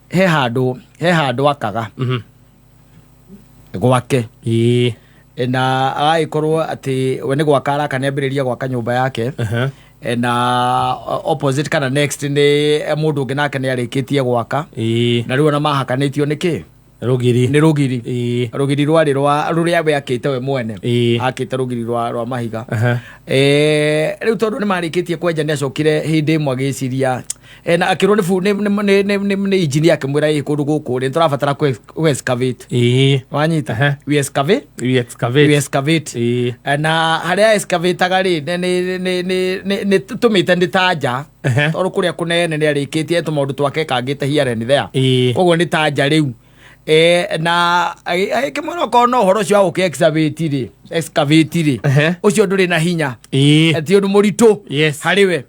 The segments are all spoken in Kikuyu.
He handũ akaga gwake na agagĩkorwo atĩ we nĩ gwaka araka, nĩ ambĩrĩria gwaka nyũmba yake. Na opposite kana next nĩ mũndũ ũngĩ nake nĩ arĩkĩtie gwaka. Na rĩu ona mahakanĩtio nĩ kĩ? Rũgiri. Nĩ rũgiri. Rũgiri rwarĩ rwa rũrĩa we akĩte we mwene. Akĩte rũgiri rwa mahiga. Rĩu tondũ nĩ marĩkĩtie kwenja, nĩ acokire hĩndĩ ĩmwe agĩciria na akĩrwo nĩ nĩ engineer, akĩmwĩra, "Ĩ, kũndũ gũkũ rĩ, nĩ tũrabatara kũ excavate." Wanyita? Ehe. We excavate. We excavate. We excavate. Na harĩa excavataga rĩ, nĩ tũmĩte nĩ ta nja. Tondũ kũrĩa kũnene nĩ arĩkĩtie tũmaũndũ twake kangĩte here and there. Koguo nĩ ta nja rĩu. Na agĩkĩmwĩra okorwo no ũhoro ũcio wa gũkĩ excavate rĩ, excavate rĩ, ũcio ndũrĩ na hinya. Ti ũndũ mũritũ harĩ we.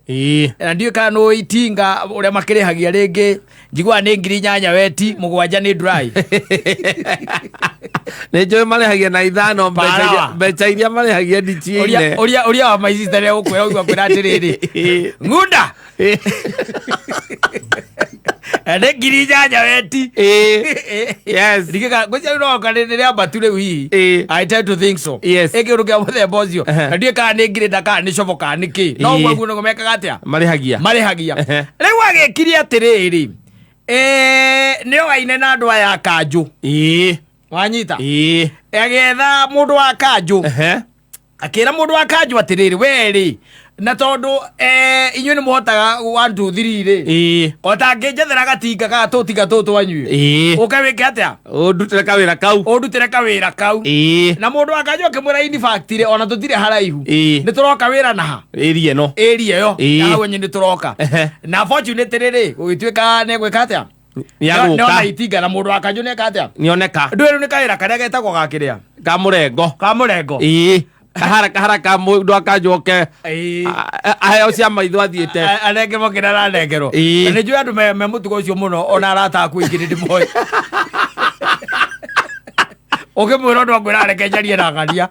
Na ndiũĩ kana nĩ itinga ũrĩa makĩrĩhagia rĩngĩ, njiguaga nĩ 8,000 wet, 7 nĩ dry. Nĩ njũĩ marĩhagia na ithano mbeca Parawa. Mbeca iria marĩhagia ndiciine. Ũrĩa wa my sister nĩ egũkwĩra ũguo, akwĩra atĩrĩrĩ, ng'unda nĩ 8,000 wet. Ngwĩciria no nĩ rĩambatu rĩu hihi. I tend to think so. Ĩ kĩũndũ kĩa mũthemba ũcio. Na ndiũĩ kana nĩ ngirĩnda kana nĩ cobo kana nĩ kĩ, no ũguo guo nĩguo mekaga atĩa? Marĩhagia. Marĩhagia. Rĩu agĩkirie atĩrĩrĩ, nĩ oaine na andũ aya a kanjũ. Wanyita? Agĩetha mũndũ wa kanjũ. Akĩra mũndũ wa kanjũ atĩrĩrĩ, we rĩ, na tondũ inyuĩ nĩ mũhotaga 1 2 3 rĩ, o ta ngĩnjethera gatinga kana tũtinga tũtũ twanyuĩ, ũke wĩke atĩa? Ũndutĩre kawĩra kau. Ũndutĩre kawĩra kau. Na mũndũ wa kanjũ akĩmwĩra, in fact rĩ, ona tũtirĩ haraihu. Nĩ tũroka wĩra naha. Ĩria ĩno. Area ĩyo. Hau enye nĩ tũroka. Na fortunately rĩ, gũgĩtuĩka nĩ gwĩka atĩa? Nĩagũka. Nĩona itinga na mũndũ wa kanjũ nĩeka atĩa? Nĩoneka. Ndũĩ rĩu nĩ kawĩra karĩa getagwo gakĩrĩa ka mũrengo. Ka mũrengo. Ĩĩ, kahara kahara ka mũndũ akanjoke aheo cia maitho athiĩte. Anengerwo kĩrĩa aranengerwo. Na nĩ njũĩ andũ me mũtugo ũcio mũno, ona arata aku aingĩ nĩ ndĩmoĩ. Ũkĩmwĩra ũndũ akwĩra, "Reke njarie na ng'ania."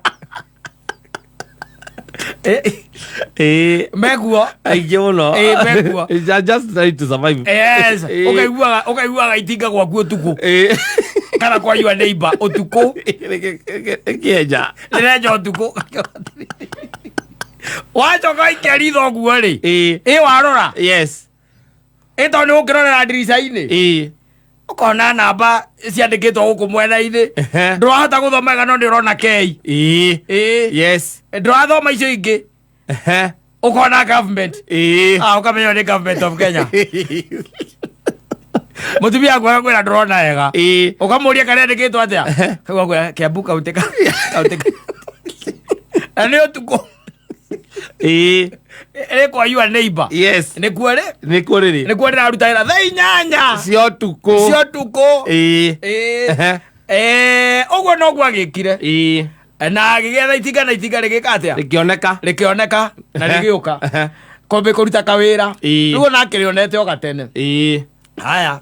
Mekuo. Aingĩ mũno. Ĩĩ, mekuo. It's just trying to survive. Yes. Ũkaiguaga itinga gwaku ũtukũ kana kwa your neighbor ũtukũ. Kĩenja. Rĩrenja ũtukũ, wacoka waikia ritho ũguo rĩ, ĩ warora, ĩ tondũ nĩ gũkĩrorera ndirica-inĩ, ũkona namba ciandĩkĩtwo gũkũ mwena-inĩ. Ndũrahota gũthoma wega, no nĩ ũrona kei. Ĩĩ. Ndũrathoma icio ingĩ. Ũkona government. Ah, ũkamenya nĩ government of Kenya. Mũtumia aku agakwĩra ndũrona wega. Ũkamũria karĩa andĩkĩtwo atĩa, kau akwĩra Kiambu kaunti kaunti, na nĩ ũtukũ. Ĩ kwa your neighbor. Nĩkuo rĩ. Nĩkuo rĩrĩ. Nĩkuo ndĩraruta wĩra thaa 8 cia ũtukũ. Cia ũtukũ. Ĩĩ. Ũguo noguo agĩkire. Na agĩgĩetha itinga na itinga rĩgĩka atĩa? Rĩkĩoneka. Rĩkĩoneka na rĩgĩũka kombe kũruta kawĩra. Rĩu ona akĩrĩonete o gatene. Haya,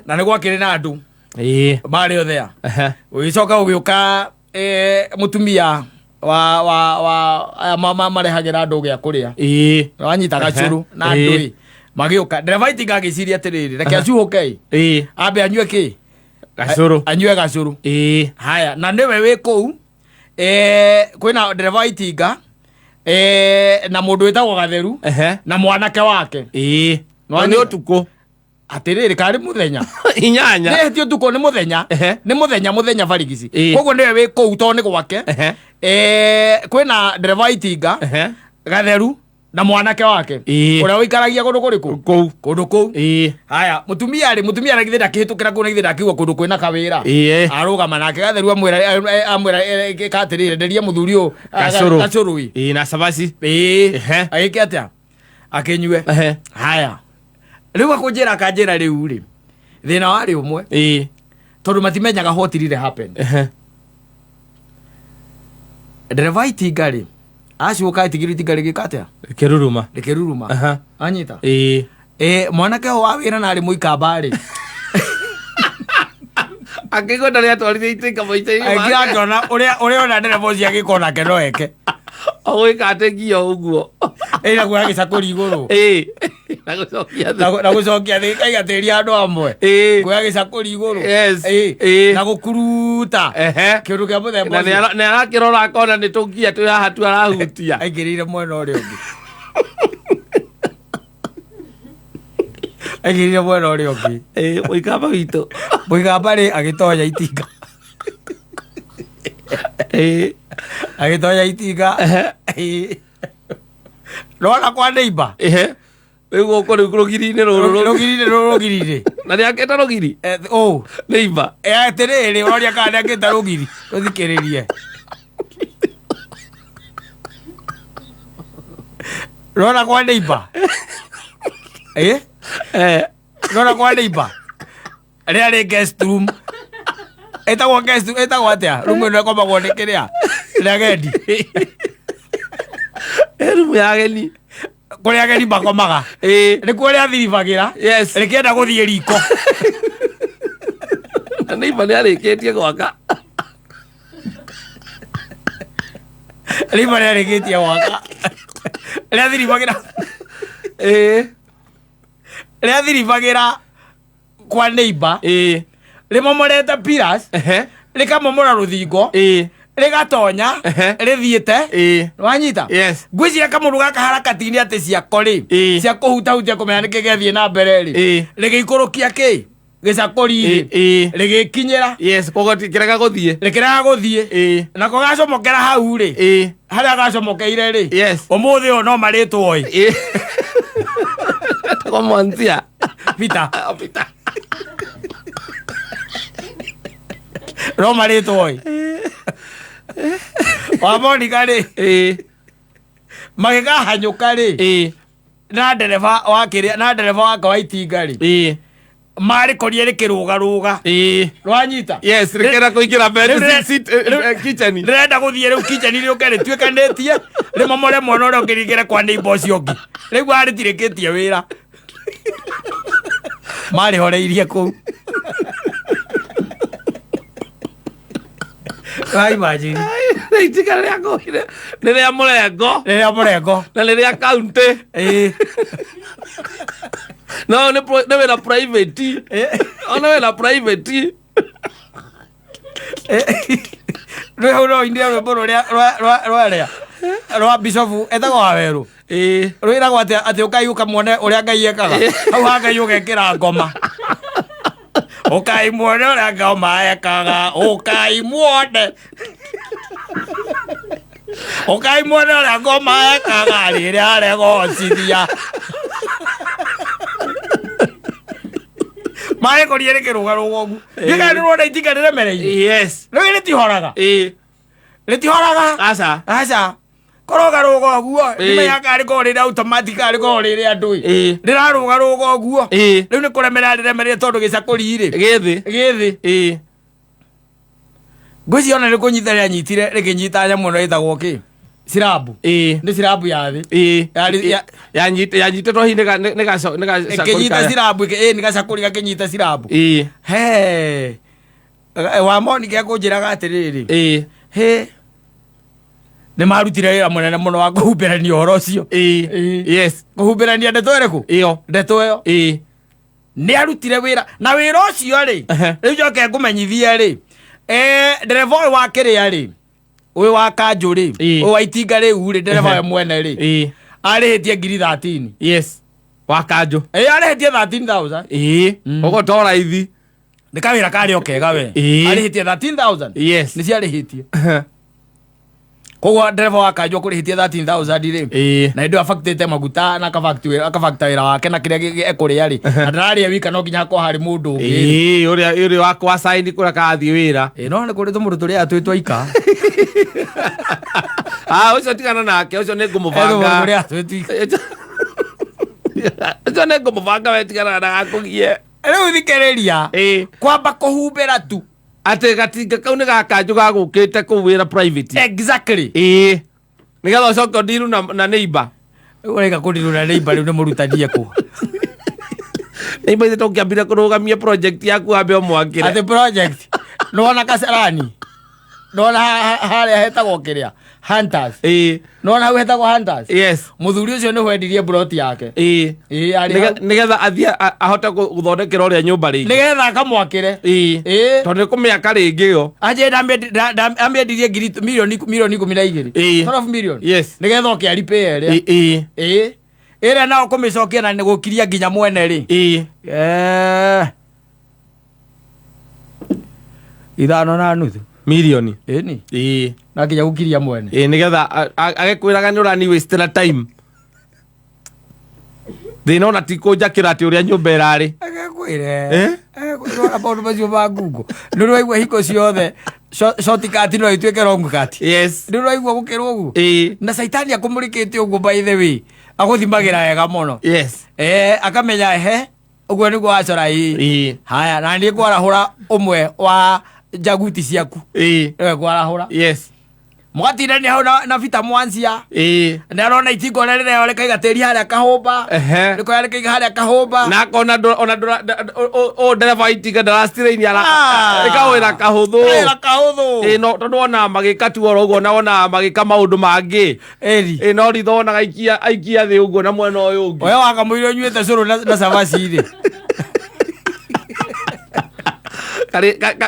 na nĩ gwakĩrĩ na andũ marĩ othea. Ũgĩcoka ũgĩũka mũtumia wa aya marehagĩra andũ gĩa kũrĩa. Wanyita? Gacũrũ na andũ ĩ magĩũka, ndereba itinga agĩciria atĩrĩrĩ, reke acuhũke ĩ, ambe anyue kĩ? Gacũrũ. Anyue gacũrũ. Haya, na nĩwe wĩ kũu, kwĩna ndereba wa itinga na mũndũ wĩtagwo Gatheru na mwanake wake. Na nĩ ũtukũ. Atĩrĩrĩ, karĩ mũthenya? 8. Nĩ ti ũtukũ, nĩ mũthenya. Nĩ mũthenya, mũthenya barigici. Koguo nĩwe wĩ kũu tondũ nĩ gwake. Kwĩna ndereba wa itinga, Gatheru na mwanake wake ũrĩa ũikaragia kũndũ kũrĩkũ? Kũu. Kũndũ kũu. Haya, mũtumia rĩ, mũtumia na githĩ ndakĩhĩtũkĩra kũu, na githĩ ndakĩigua kũndũ kwĩna kawĩra? Arũgama nake Gatheru amwĩra ka atĩrĩrĩ, nderia mũthuri ũyũ Gacũrũ. Gacũrũ ĩ. Na cabaci. Ĩĩ. Agĩke atĩa? Akĩnyue. Haya, rĩu akũnjĩra, akanjĩra rĩu rĩ, thĩna warĩ ũmwe, tondũ matimenyaga what really happened. Ndereba itinga rĩ, acoka itigĩrwo itinga rĩgĩka atĩa? Rĩkĩruruma. Rĩkĩruruma. Anyita. Mwanake ũyũ wa wĩra na arĩ mũikamba rĩ, Akĩigua ndarĩ atwarithia itinga maica-inĩ aingĩ make. Akĩona ũrĩa ona ndereba ũcio agĩka onake no eke. Ũgwĩka atĩ nginya ũguo. Ĩna kuoya gĩcakũri igũrũ. Ĩĩ. Na gũcokia thĩ. Na gũcokia thĩ kaiga tĩri handũ hamwe. Ĩĩ. Kuoya gĩcakũri igũrũ. Yes. Ĩĩ. Ĩĩ. Na gũkuruta. Ehe. Kĩndũ kĩa mũthemba Na ũcio. nĩ arakĩrora akona nĩ tũngia twĩ haha tu arahutia. Aingĩrĩire mwena ũrĩa ũngĩ. Aingĩrĩire mwena ũrĩa ũngĩ. Ĩĩ, mũikamba witũ. Mũigamba rĩ agĩtonya itinga. Ĩĩ. Agĩtonya itinga. Ehe. Ĩĩ. Nĩwona kwa neighbor? Ehe. Rĩu gũkũ rĩu rũgiri-inĩ rũrũ. Rũgiri-inĩ rũrũ rũgiri-inĩ. Na nĩ akĩte rũgiri? Ũ. Neighbor. Atĩrĩrĩ, ũroria kana nĩ akĩte rũgiri. Rũthikĩrĩrie. Rora kwa neighbor. Eh? Eh. Rora kwa neighbor. Rĩarĩ guest room. Ĩtagwo guest room, ĩtagwo atĩa? Room ĩno ĩkomagwo nĩ kĩrĩa? Nĩ agendi. Rumu ya ageni. Kũrĩa ageni makomaga. Ĩĩ. Nĩkuo rĩathiribagĩra. Yes. Rĩkĩenda gũthiĩ riko. Na neighbor nĩ arĩkĩtie gwaka. Neighbor nĩ arĩkĩtie gwaka. Rĩathiribagĩra. Ĩĩ. Rĩathiribagĩra kwa neighbor. Ĩĩ. Rĩmomorete pillars. Ehe. Rĩkamomora rũthingo. Ĩĩ. Rĩgatonya. Ehe. Rĩthiĩte. Ĩĩ. Wanyita? Yes. Ngwĩciria kamũndũ gaka harakati-inĩ atĩ ciako rĩ. Ĩĩ. Cia kũhutahutia kũmenya nĩkĩ gĩathiĩ na mbere rĩ. Ĩĩ. Rĩgĩikũrũkia kĩ? Gĩcakũri rĩ. Ĩĩ. Rĩgĩkinyĩra. Yes, koguo kĩrega gũthiĩ. Rĩkĩrega gũthiĩ. Ĩĩ. Nako gacomokera hau rĩ. Ĩĩ. Harĩa gacomokeire rĩ. Yes. Ũmũthĩ ũyũ no marĩtwo ĩ. Ĩĩ. Etagwo Mwanzia. Peter. Oh, Peter. No marĩtwo ĩ. Wa Monica rĩ. Ĩĩ. Magĩkahanyũka rĩ. Ĩĩ. Na ndereba wa kĩrĩa na ndereba wake wa itinga rĩ. Ĩĩ. Marĩkorire rĩkĩrũgarũga. Ĩĩ. Rwanyita. Yes, rĩkĩenda kũingĩra bed Rĩu seat kitchen. Rĩrenda gũthiĩ rĩu kitchen rĩũke rĩtuĩkanĩtie rĩmomore mwena ũrĩa ũngĩ rĩingĩre kwa neighbor ũcio ũngĩ. Rĩu arĩtirĩkĩtie wĩra. Marĩhoreirie kũu. Wa imagine. Itinga rĩrĩa ngũire nĩ rĩa mũrengo Rĩrĩa mũrengo. na nĩ rĩa county. Ĩĩ. No nĩ nĩ wĩra private. O nĩ wĩra private. Rĩu hau no ũinire rwĩmbo rũrĩa rwa rwa Bishop etagwo Wawerũ. Ĩĩ. Rwĩragwo atĩ atĩ ũkai ũkamuone ũrĩa Ngai ekaga. Hau ha Ngai ũgekĩra ngoma. Ũkai muone ũrĩa ngoma ekaga. Ũkai muone. Ũkai muone ũrĩa ngoma ekaga rĩrĩa aregocithia. Marĩkorire rĩkĩrũgarũga ũguo. Ndiũĩ nĩũrona itinga rĩremereire. Yes. Rĩu rĩtihoraga. Ĩĩ. Rĩtihoraga. Aca. Aca. Kũrũgarũga ũguo. Ĩĩ. Ndimenya kana rĩkoragwo rĩrĩ automatic kana rĩkoragwo rĩrĩ andũ ĩ. Ĩĩ. Rĩrarũgarũga ũguo. Ĩĩ. Rĩu nĩ kũremera rĩremereire tondũ gĩcakũri rĩ. Gĩthĩ. Gĩthĩ. Ĩĩ. Ngwĩciria ona nĩ kũnyita rĩanyitire rĩkĩnyita nyamũ ĩno ĩtagwo kĩ? Sirambu. Ĩĩ. Nĩ sirambu ya thĩ. Ĩĩ. Yarĩ Yanyitĩtwo hihi nĩ gacakũri Ĩkĩnyita kaya. sirambu ĩĩ nĩ gacakũri gakĩnyita sirambu. Ĩĩ. He. Wa Monica ekũnjĩraga atĩrĩrĩ. Ĩĩ. He. Nĩ marutire wĩra mũnene mũno wa kũhumbĩrania ũhoro ũcio. Ĩĩ. Ĩĩ. Yes. Kũhumbĩrania ndeto ĩrĩkũ? Ĩyo. Ndeto ĩyo. Ĩĩ. Nĩ arutire wĩra na wĩra ũcio rĩ. Ehe. Rĩu njoke ngũmenyithie rĩ. Ndereba ũyũ wa kĩrĩa rĩ. Ũyũ wa kanjũ rĩ. Ĩĩ. Ũyũ wa itinga rĩu rĩ ndereba Ehe. we mwene rĩ. Ĩĩ. Arĩhĩtie ngiri 13. Yes. Wa kanjũ. Ĩĩ arĩhĩtie 13,000. Ĩĩ. Ũguo to raithi. Nĩ kawĩra karĩ o kega we. Ĩĩ. Arĩhĩtie 13,000. Yes. Nĩ ciarĩhĩtie. Koguo ndereba wa kanjũ akũrĩhĩtie 13,000 rĩ. Ĩĩ. Na hĩndĩ ĩyo abactĩte maguta na akabacta wĩra wake na kĩrĩa ekũrĩa rĩ. Na ndararĩa wika no nginya hakorwo harĩ mũndũ ũngĩ. Ĩĩ, ũrĩa ũrĩa wa kwa sign kũrĩa karathiĩ wĩra. Ĩĩ no nĩ kũrĩ tũmũndũ tũrĩaga twĩ twaika. Ah, ũcio tigana nake, ũcio nĩ ngũmũbanga. Tũrĩaga twĩ twika. Ũcio nĩ ngũmũbanga we tigana ndagakũgie. Rĩu thikĩrĩria. Ĩĩ. Kwamba kũhumbĩra tu. Atĩ gatinga kau nĩ ga kanjũ gagũkĩte kũu wĩra private. Exactly. Ĩĩ. Nĩgetha ũcoke ũndiru na neighbor. Rĩu ũraiga kũndirwo na neighbor rĩu nĩ mũrutanie kũ. Neighbor ithe tũngĩambire kũrũgamia project yaku wambe ũmwakĩre. Atĩ project. Nĩwona Kasarani. Nĩwona harĩa hetagwo kĩrĩa. Hunters. Ĩĩ. Nona hau hetagwo Hunters. Yes. Muthuri ucio nĩ wendirie plot yake. Ĩĩ. Ĩĩ, arĩ hau. Nĩgetha athiĩ ahote gũthondekera ũrĩa nyũmba rĩngĩ. Nĩgetha akamwakĩre. Ĩĩ. Ĩĩ. Tondũ nĩ kũmĩaka rĩngĩ ĩyo. Anjĩ ndamĩendirie ngiri milioni 12. Ĩĩ. 12 million. Yes. Nĩgetha oke aripĩ ĩrĩa. Ĩĩ. Ĩĩ. Ĩrĩa nao kũmĩcokia na nĩ gũkiria nginya mwene rĩ. Ĩĩ. Eh. 5.5. Milioni. Ĩni. Ĩĩ. Na nginya gũkiria mwene. Ĩĩ nĩgetha agĩkwĩraga nĩ ũrani waste na time. Thĩna ona ti kũnjakĩra atĩ ũrĩa nyũmba ĩrarĩ. Agakwĩre. Eh? Agakwĩra maũndũ macio ma Google. Nĩ ũraigua hingo ciothe shortcut no ĩtuĩke long cut. Yes. Nĩ ũraigua gũkĩrwo ũguo. Ĩĩ. Na caitani akũmũrĩkĩte ũguo by the way. Agũthimagĩra wega mũno. Yes. Eh, akamenya he ũguo nĩguo wacora ĩ. Ĩĩ. Haya, na niĩ ngwarahũra ũmwe wa njaguti ciaku. Ĩĩ. Nĩwe ngwarahũra. Yes. Mũgatindania hau na Peter Mwanzia. Ĩĩ. Nĩ arona itinga ũrĩa rĩreo rĩkaiga tĩri harĩa kahũmba. Ehe. Rĩkoya rĩkaiga harĩa kahũmba. Na akona ona ũyũ ndereba wa itinga ndaraciraini Ah. ĩkawĩra kahũthũ. Wĩra kahũthũ. Ĩĩ no tondũ wonaga magĩka tu oro ũguo na wonaga magĩka maũndũ mangĩ. Ĩri. Ĩĩ no ritho wonaga aikia thĩ ũguo na mwena ũyũ ũngĩ. Oya wakamũire ũnyuĩte cũrũ na cabaci rĩ.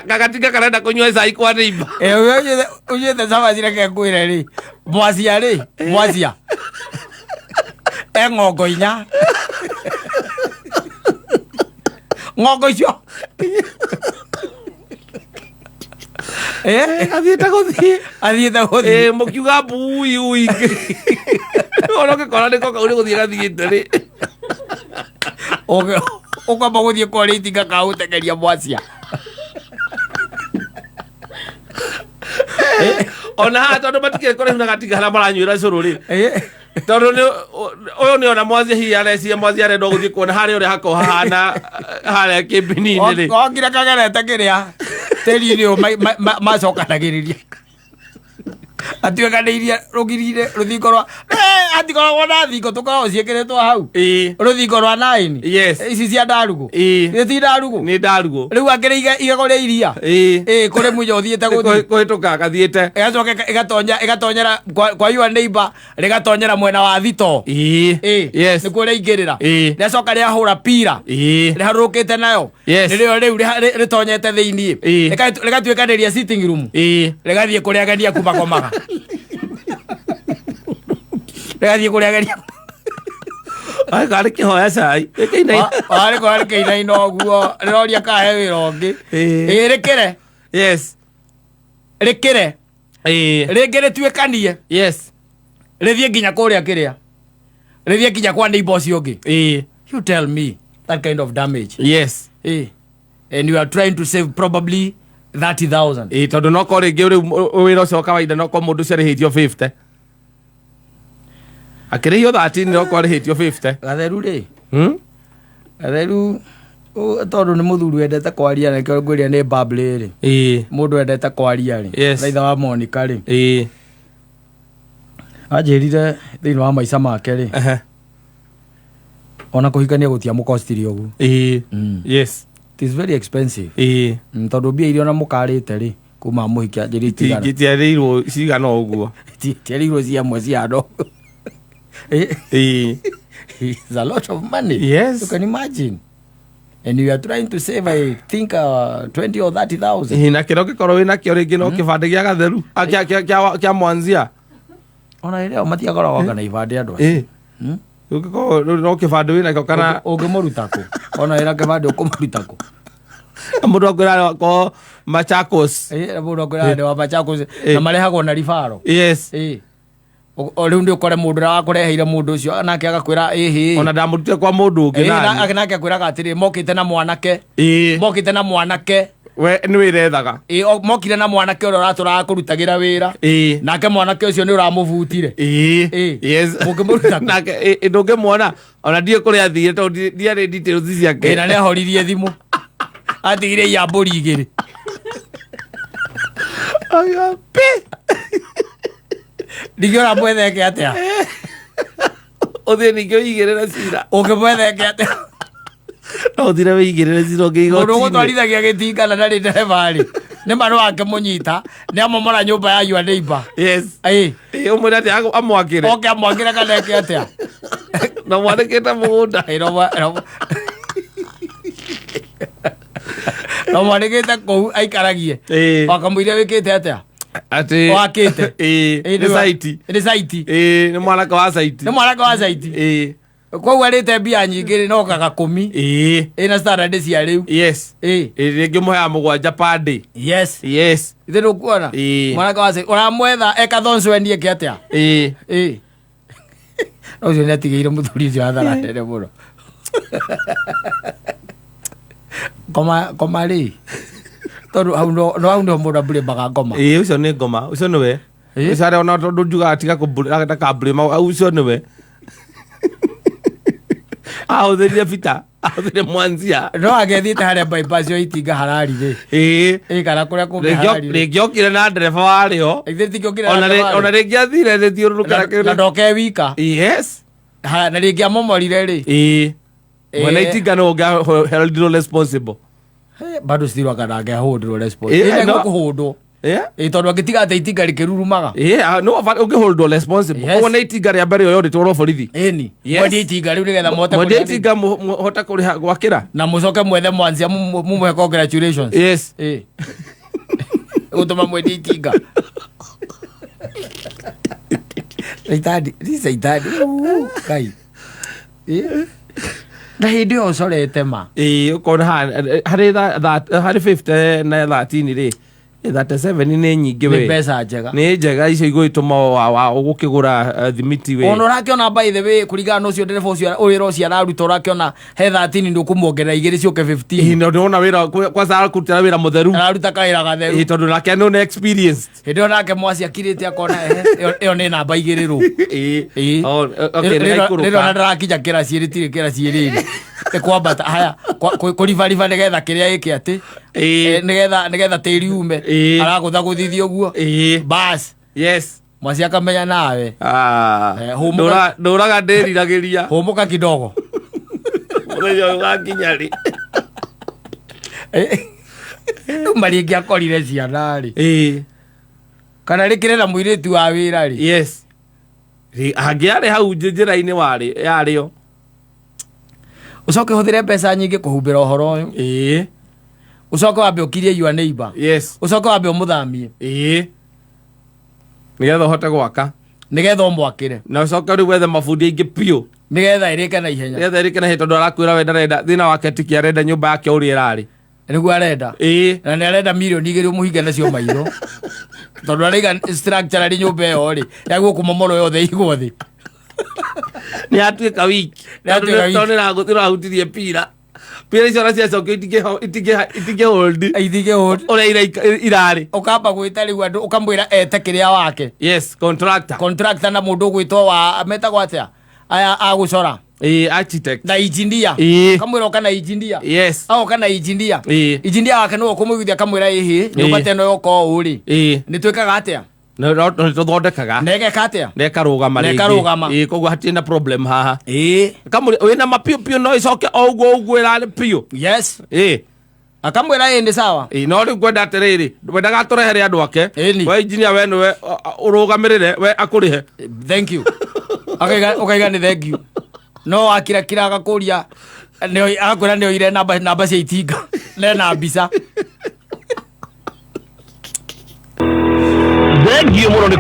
Kagatinga karenda kũnyua cai kwa neighbor. Eh, ũnyuĩte cabaci reke ngwĩre rĩ. Mwacia rĩ, mwacia. E ng'ongo inya. Ng'ongo icio. Eh, Athiĩte gũthiĩ. athiĩte gũthiĩ. Ĩĩ mũkiuga mbui ui. Ona ũgĩkora nĩko kau nĩ gũthiĩ gathiĩte rĩ. Ũkwamba gũthiĩ kwarĩa itinga kaũtekeria mwacia. Ona haha tondũ matikĩrĩ kũraihu na gatinga harĩa maranyuĩra cũrũ rĩ. Eh, Tondũ nĩ ũyũ nĩ ona mwacia hihi areciria mwacia arenda gũthiĩ kuona harĩa ũrĩa hakoragwo hahana harĩa kĩmbini-inĩ rĩ. Okire kagerete kĩrĩa tĩri-inĩ ũyũ macokanagĩrĩria atuĩkanĩirie rũgiri-inĩ rũthingo rwa Eh, hatikoragwo na thingo tũkoragwo ciĩkĩrĩtwo hau Ĩĩ. rũthingo rwa naini Yes. ici cia ndarugũ Ĩĩ. Ĩ ti ndarugũ Nĩ ndarugũ. rĩu akĩrĩ igego rĩa iria Ĩĩ. ĩ kũrĩ mũnya ũthiĩte gũthiĩ Kũhĩtũka gathiĩte. ĩgacoka ĩgatonyera kwa your neighbor rĩgatonyera mwena wa thito Ĩĩ. Ĩ, Yes. nĩkuo rĩaingĩrĩra Ĩĩ. rĩacoka rĩahũra pira Ĩĩ. rĩharũrũkĩte nayo Yes. nĩrĩo rĩu rĩtonyete thĩiniĩ Ĩĩ. Rĩgatuĩkanĩria sitting room Ĩĩ. rĩgathiĩ kũrĩa ageni aku makomaga rĩgathiĩ kũrĩa ageni aku Karĩ kĩhoya cai. Gĩkĩinaina. Warĩkorwo rĩkĩinaina ũguo rĩroria kahe wĩra ũngĩ. Ĩĩ. Ĩĩ, rĩkĩre Yes. rĩkĩre Ĩĩ. rĩngĩ rĩtuĩkanie Yes. rĩthiĩ nginya kũrĩa kĩrĩa rĩthiĩ nginya kwa neighbor ũcio ũngĩ. Ĩĩ. You tell me that kind of damage. Yes. Ĩĩ. And you are trying to save probably 30,000. Ĩĩ tondũ no korwo rĩngĩ rĩu wĩra ũcio wa kawaida no korwo mũndũ ũcio arĩhĩtio 50. Akĩrĩhio 13 no korwo arĩhĩtio 50. Gatheru rĩ Hmm? gatheru tondũ nĩ mũthuri wendete kwaria nĩkĩo ngwĩria nĩ bubbly rĩ. Ĩĩ. Mũndũ wendete kwaria rĩ. Yes. Raitha wa Monica rĩ. Ĩĩ. Anjĩrire thĩinĩ wa maica make rĩ. Ehe. Ona kũhikania gũtiamũkostirie ũguo. Ĩĩ. Yes. It is very expensive. Ĩĩ. Tondũ mbia iria ona mũkarĩte rĩ kuma mũhikia njĩra itigana. Itiarĩirwo cigana ũguo. Itiarĩirwo ciamwe cia andũ. Ĩĩ. It's a lot of money. Yes. You can imagine. And you are trying to save, I think, 20 or 30,000. Ĩĩ na kĩrĩa ũngĩkorwo wĩ nakĩo rĩngĩ no kĩbandĩ gĩa gatheru. Ah, kĩa mwanzia. Ona rĩrĩa matiakoragwo anga na ibandĩ andũ acio. Ĩĩ. Ũngĩkorwo rĩu no kĩbandĩ wĩ nakĩo kana Ũngĩmũruta kũ? Ona wĩna kĩbandĩ ũkũmũruta kũ? mũndũ akwĩra ko Machakos. Ĩĩ, mũndũ akwĩra nĩ wa Machakos Ĩĩ. na marehagwo na ribaro. Yes. Ĩĩ. O rĩu nĩ ũkore mũndũ ũrĩa wakũreheire mũndũ ũcio nake agakwĩra ĩhĩ. Ona ndamũrutire kwa mũndũ ũngĩ nani. Nake akwĩraga atĩrĩ mokĩte na mwanake. Ĩĩ. Mokĩte na mwanake. We nĩ wĩrethaga. Ĩĩ, mokire na mwanake ũrĩa ũratũraga kũrutagĩra wĩra. Ĩĩ. Nake mwanake ũcio nĩ ũramũbutire. Ĩĩ. Ĩĩ. Yes. Mũngĩmũruta kũ? Nake ĩ ndũngĩmuona ona ndiĩ kũrĩa athire tondũ ndiarĩ details ciake. Ĩĩ, na nĩ ahoririe thimũ. Atigire iya mbũri igĩrĩ. Aya, pi. Ningĩ ũramwetheke atĩa? Ũthiĩ ningĩ ũigĩrĩre cira. Ũngĩmwetheke atĩa? No ũthire wĩigĩrĩre cira ũngĩ Mũndũ igoti-inĩ. ũgũtwarithagia gĩtinga na ndarĩ ndereba rĩ. Nĩ ma nĩ wakĩmũnyita nĩ amomora nyũmba ya your neighbor. Yes. Ĩĩ. Ĩĩ, ũmwĩre atĩ amwakĩre. Oke amwakĩre kana eke atĩa? Na mwanĩkĩte mũgũnda. Ĩĩ, no mwanĩkĩte kũu aikaragie. Ĩĩ. Wakamũire wĩkĩte atĩa? Atĩ Wakĩte. Ĩĩ, Ĩĩ, nĩ saiti. Nĩ saiti. Ĩĩ, nĩ mwanake wa saiti. Nĩ mwanake wa saiti. Ĩĩ. Koguo arĩte mbia nyingĩ rĩ, no gagakũmi. Ĩĩ. Ĩna standard cia rĩu. Yes. Ĩĩ. Ĩĩ, rĩngĩ mũheaga 7 per day. Yes. Yes. Ithe ndũkuona? Ĩĩ. Mwanake wa saiti. Ũramwetha eka thonso endie eke atĩa? Ĩĩ. Ĩĩ. No ũcio nĩatigĩire mũthuri ũcio hathara nene mũno. Ngoma ngoma rĩ. Tondũ hau no no hau nĩho mũndũ amburĩmbaga ngoma. Ĩĩ, ũcio nĩ ngoma, ũcio nĩwe. Ĩĩ. Ũcio arĩa ona tondũ njugaga tiga ndakambũrĩma, ũcio nĩwe. Ahũthĩrire bita, ahũthĩrire mwanzia. No agĩthiĩte harĩa bypass yo itinga harari rĩ. Ĩĩ. Ĩĩ kana kũrĩa kũngĩ Rĩngĩ harari rĩ. rĩngĩ okire na ndereba warĩo. Ithe tikĩokire Ona na rĩ- ona rĩngĩ athire rĩthiũrũrũka na ndoke wika. Yes. Ha, na rĩngĩ amomorire rĩ. Ĩĩ. Mwene Ĩĩ. itinga nĩwe ũngĩaheldirwo responsible. Bado citirwo kana angĩahũndĩrwo responsible. Ĩĩ, Ĩĩ no. no kũhũndwo. Yeah. Ĩĩ tondũ angĩtiga atĩ itinga rĩkĩrurumaga. Ĩĩ, no ũngĩholdwo responsible. Yes. Koguo nĩ itinga rĩa mbere rĩoywo rĩtwarwo borithi. Ĩni. Yes. Mwendie itinga rĩu nĩgetha mũhote Mwendie kũrĩha itinga mũhote kũrĩha gwakĩra. na mũcoke mwethe mwanzia mumũhe congratulations. Yes. Ĩĩ. Gũtũma mwendie itinga. Caitani, ti caitani. Uu, Ngai. Ĩĩ. Na hĩndĩ ĩyo ũcorete ma. Ĩĩ, ũkona harĩ harĩ 50 na 13 rĩ. 37 nĩ nyingĩ Nĩ we. mbeca njega. Nĩ njega icio igũgĩtũma wa ũgũkĩgũra thimiti we. Ona ũrakĩona by the way kũringana na ũcio ndereba ũcio wĩra ũcio araruta ũrakĩona he 13 ndũkũmuongerera igĩrĩ ciũke 15. Ĩĩ, na ndĩrona wĩra kwanza arakũrutĩra wĩra mũtheru. Araruta kawĩra gatheru. Ĩĩ, tondũ nake nĩ experienced. Hĩndĩ ĩyo nake mwasi akirĩte akona ehe ĩyo nĩ namba igĩrĩ rũ. Ĩĩ. Ĩĩ. Oh, okay, nĩ Rĩrĩ gaikũrũka. ona ndarakinya kĩraci rĩtirĩ kĩraci rĩrĩ. Nĩ kwambata haya kũribariba nĩgetha kĩrĩa ĩke atĩ. Ĩĩ. Nĩgetha tĩri ume. Ĩĩ. Aragũthagũthithia ũguo. Ĩĩ. Bas. Yes. Mwasi akamenya nawe. Ah. Hũmũka. Ndũraga ndĩriragĩria. Hũmũka kidogo. Mũthenya ũyũ ũgakinya rĩ. Rĩu marĩngĩ akorire ciana rĩ. Ĩĩ. Kana rĩkĩrĩ na mũirĩtu wa wĩra rĩ. Yes. Angĩarĩ hau njĩra-inĩ warĩ yarĩo. Ũcoke ũhũthĩre mbeca nyingĩ kũhumbĩra ũhoro ũyũ. Ĩĩ. Ũcoke wambe ũkirie your neighbor. Yes. Ũcoke wambe ũmũthamie. Ĩĩ. Nĩgetha ũhote gwaka. Nĩgetha ũmwakĩre. Na ũcoke rĩu wethe mabundi aingĩ biũ. Nĩgetha ĩrĩke na ihenya. Nĩgetha ĩrĩke na ihenya tondũ arakwĩra we ndarenda thĩna wake tiki arenda nyũmba yake ũrĩa ĩrarĩ. Nĩguo arenda. Ĩĩ. Na nĩ arenda mirioni 2 ũmũhinge nacio maitho. Tondũ araiga structure arĩ nyũmba ĩyo rĩ, yagwo kũmomorwo yothe igwo thĩ. Nĩ atuĩka wiki. Nĩ atuĩka wiki. Tondũ nĩ ĩrahutirie pira. Pira icio ona ciacokio itingĩ hold. Itingĩ hold. Ũrĩa irarĩ. Ũkamba gwĩta rĩu andũ ũkamwĩra ete kĩrĩa wake. Yes, contractor. Contractor na mũndũ ũgwĩtwo wa metagwo atĩa? Aya a gũcora. Ĩĩ, architect. Na engineer. Ĩĩ. Ũkamwĩra ũka na engineer. Yes. Agoka na engineer. Ĩĩ. Engineer wake nĩwe ũkũmũiguithia akamwĩra ĩhĩ, nyũmba Ĩĩ. ta ĩno yoka ũũ rĩ. Ĩĩ. Nĩ twĩkaga atĩa? No no tũthondekaga. Na ĩgeka atĩa? Na ĩkarũgama Na rĩngĩ. ĩkarũgama. Ĩĩ, koguo hatirĩ na problem haha. Ĩĩ. Kamũri wĩna ma piũ piũ no ĩcoke o ũguo ũguo ĩrarĩ piũ. Yes. Ĩĩ. Akamwĩra ĩĩ nĩ sawa. Ĩĩ, no rĩu ngwenda atĩrĩrĩ, wendaga atũrehere andũ ake. Ĩni. We engineer we nĩwe ũrũgamĩrĩre, we akũrĩhe. Thank you. Ũkaiga nĩ thank you. No akirakira agakũria agakwĩra nĩ oire namba cia itinga. Nena mbica. Thank you mũno nĩ